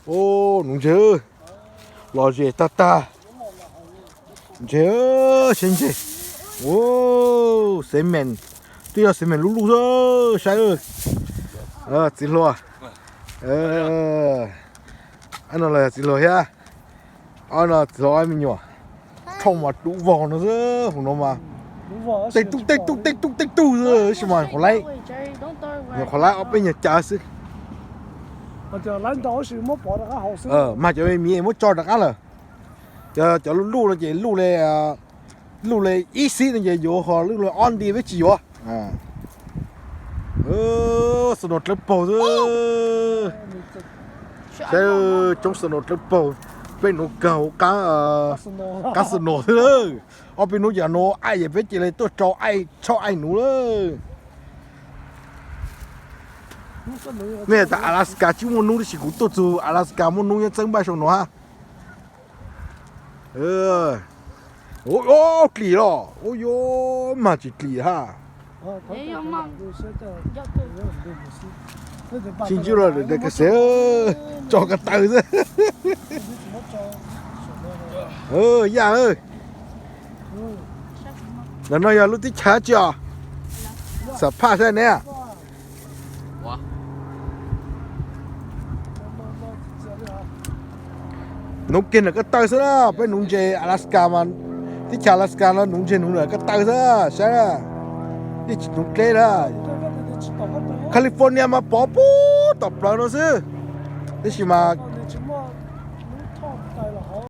Nuv ntseg, los zes tag tag. Ntseg, saib ntseg. Xev meem, twb yog xev meem lub luj xwb, saib. Txiv hluas, no los yog txiv hluas thiab. Ob no txiv hluas ob me nyuam. Rhoj mas dub vog no xwb, hauv no mas tej tug tej tug tej tug tej tug xwb, tab sis mas qhov laib, qhov laib ob peb nyuag cav xwb. Mag cov me miv muab tso rov qab lawm. Cov, cov luj luj no ces luj li, luj li ib xib no ces yuav, ho luj li ob nti peb tsis yuav. Snow dlawb paug xwb. Saib, coob snow dlawb paug. Peb nuv kawg hauv qab snow xwb. Ob peb hnub yam nuav aij ces peb cia li tuaj rau aij, tshaj aij nuv lawm. Nej tas Alaska tsis muaj nub, tab sis kuv tuaj txug Alaska muaj nub nyob txeeb npaj saum no hab. Dlim los, ua yuav mag tsis dlim hab. Tsis ntsib los de ka xev, tso ko taw xwb. Yaj, ntawm no yog lub teb chaws tsi os? Xam phaj saib ne. Nuv kiag ntawm ko taw xwb na, peb nuv ntses Alaska mas, teb chaws Alaska no nuv ntses nuv ntawm ko taw xwb, saib na. Yeej tsis nuv dleb na. California mas pov puag tom plawv no xwb. Tab sis mas